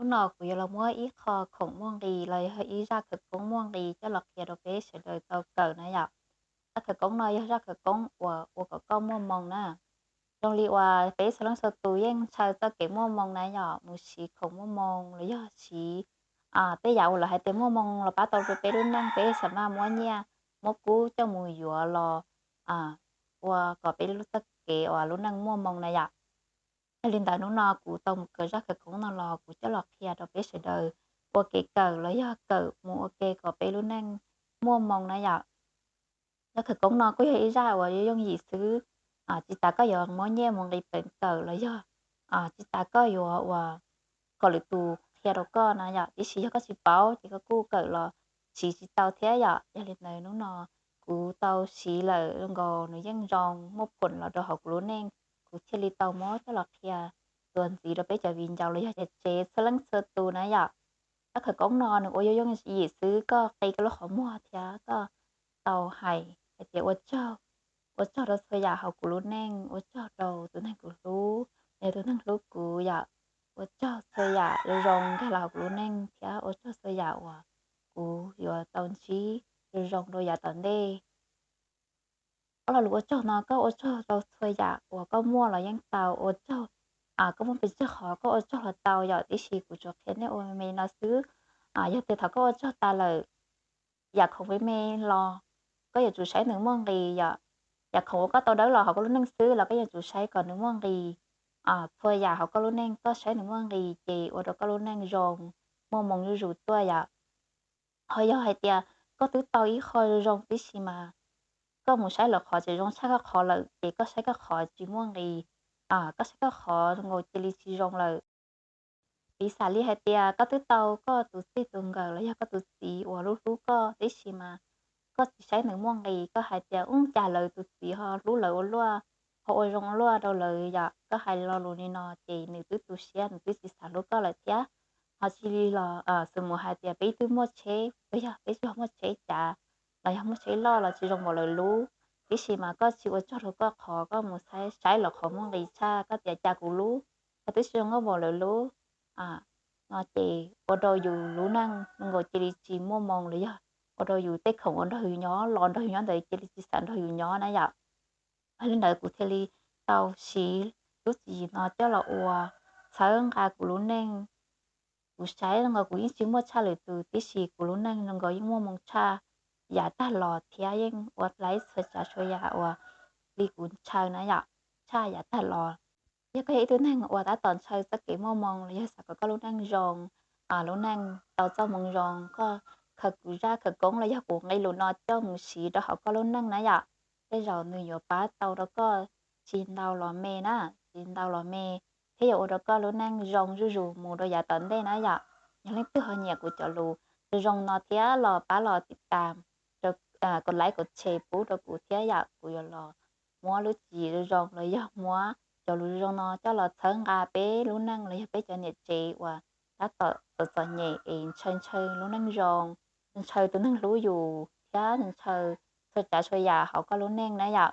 Hnub no kuv yuav los muab ib qho khoom muaj nqis los yog ib zaj khawv koob muaj nqis coj los qhia rau peb sawv daws tau kawm na yom. Zaj khawv koob no yog zaj khawv koob uas ua kom koj muaj moo na. Zoo li uas peb txhua leej txhua tus yeej ntshaw txoj kev muaj moo na yom, mus siv khoom muaj moo los yog siv tej yam uas lawv hais tias muaj moo los pab tau rau peb lub neej, peb xam maj muab nyiaj muab kub coj mus yuav los ua kom peb lub txoj kev uas lub neej muaj moo na yom. Yog li ntawd hnub no kuv tau mus kawm zaj khawv koob no los kuv coj los qhia rau peb sawv daws ua kev kawm los yog kawm mus ua ke kom peb lub neej muaj moo na yom. Zaj khawv koob no kuj yog ib zaj uas yooj yim xwb, tsis tas koj yuav muab nyiaj mus nqis peev kawm los yog tsis tas koj yuav uas kom lwm tus qhia rau koj na yom, tiam sis yog koj tsis paub ces koj kuj kawm los siv tsis tau thiab yom. Yog li ntawd hnub no kuv tau siv lawm nkaus nws yeej zoo muaj phoom los rau hauv kuv lub neej, kuv thiaj li tau muab coj los qhia txuas ntxiv rau peb cov viv ncaus los yog cov tsev txhua leej txhua tus na yom. Zaj khawv koob no nws ua yooj yooj yim xwb, koj qi koj lub qhov muag thiab koj tau hais hais tias ua tsaug, ua tsaug rau txhua yam hauv kuv lub neej, ua tsaug rau tus neeg kuv hlub, yog tus neeg hlub kuv yom, ua tsaug txhua yam zoo zoo nkag los hauv kuv lub neej thiab ua tsaug txhua yam uas kuv yuav tau ntsib zoo zoo rau yav tom ntej. Ob lo lus ua tsaug no koj ua tsaug rau txhua yam uas koj muaj los yeej tau, ua tsaug koj muaj pes tsawg qhov koj ua tsaug los tau yom, tiam sis kuv tsuas qhia nej ua me me no xwb. Yog tias thaum koj ua tsaug tas lawm, yam khoom me me los koj yuav tsum saib nws muaj nqis yom. Yam khoom uas koj tau dawb los hauv koj lub neej xwb los koj yuav tsum saib kom nws muaj nqis. Txhua yam hauv koj lub neej koj saib nws muaj nqis ces ua rau koj lub neej zoo, muaj moo zuj zus tuaj yom. Ho yog hais tias koj twb tau ib qho zoo zoo tib si mas koj mus saib lawv qhov tseem zoo tshaj koj qhov lawm ces koj saib koj qhov tsis muaj nqis, koj saib koj qhov nkaus cia li tsis zoo lawm. Piv xam li hais tias koj twb tau koj tus txij tus nkawm los yog koj tus txiv uas hlub hlub koj tib si mas koj tsis saib nws muaj nqis, koj hais tias ub cas lawv tus txiv ho hlub lawv ua luaj, ho ua zoo ua luaj rau lawv yom, koj hais lo lus li no ces nws twb tu siab, nws twb tsis xav hlub koj lawm thiab. Ho cia li los xws mus hais tias peb twb muaj tsheb, yog peb tsis muaj tsheb cas los yog muaj tsheb loj los tsis zoo npaum lawv lub, tiam sis mas koj tsis ua tsaug rau koj qhov, koj mus saib lawv qhov muaj nqis tshaj, koj tias cas kuv lub ho twb tsis zoo nkauj npaum lawv lub no ces ua rau yus lub neej nkaus cia li tsis muaj moo los yog ua rau yus tej khoom uas nrog yus nyob los nrog yus nyob ntawd cia li tsis xav nrog yus nyob na yom. Yog li ntawd kuv thiaj li tau siv lub tswv yim no coj los ua txhawb nqa kuv lub neej. Kuv saib zoo nkaus kuv yeej tsis muaj tshaj lwm tus, tiam sis kuv lub neej zoo nkaus yeej muaj moo tshaj yav tag los thiab yeej ua laib txhua tsav txhua yam uas li kuv ntshaw na yom, tshaj yav tag los. Yog koj yog ib tug neeg uas tab tom ntshaw txoj kev muaj moo los yog xav kom koj lub neej zoo, lub neej tau txoj moo zoo, koj khaws kuv zaj khawv koob los yog kuv nqe lus no coj mus siv rau hauv koj lub neej na yom, tej zaum nws yuav pab tau rau koj tsis ntau los me na, tsis ntau los me, thiab yuav ua rau koj lub neej zoo zuj zus mus rau yav tom ntej na yom. Yog leej twg ho nyiam kuv cov lus zoo zoo no thiab los pab los tiv tas, kos laib kos tshe pub rau kuv thiab yom, kuv yuav los muab lub tswv yim zoo zoo los yog muab cov lus zoo zoo no coj los txhawb nqa peb lub neej los yog peb cov niam tsev uas tab tom txom txom nyem es ntshaw ntshaw lub neej zoo, ntshaw tus neeg hlub yus thiab ntshaw txhua tsav txhua yam hauv koj lub neej na yom.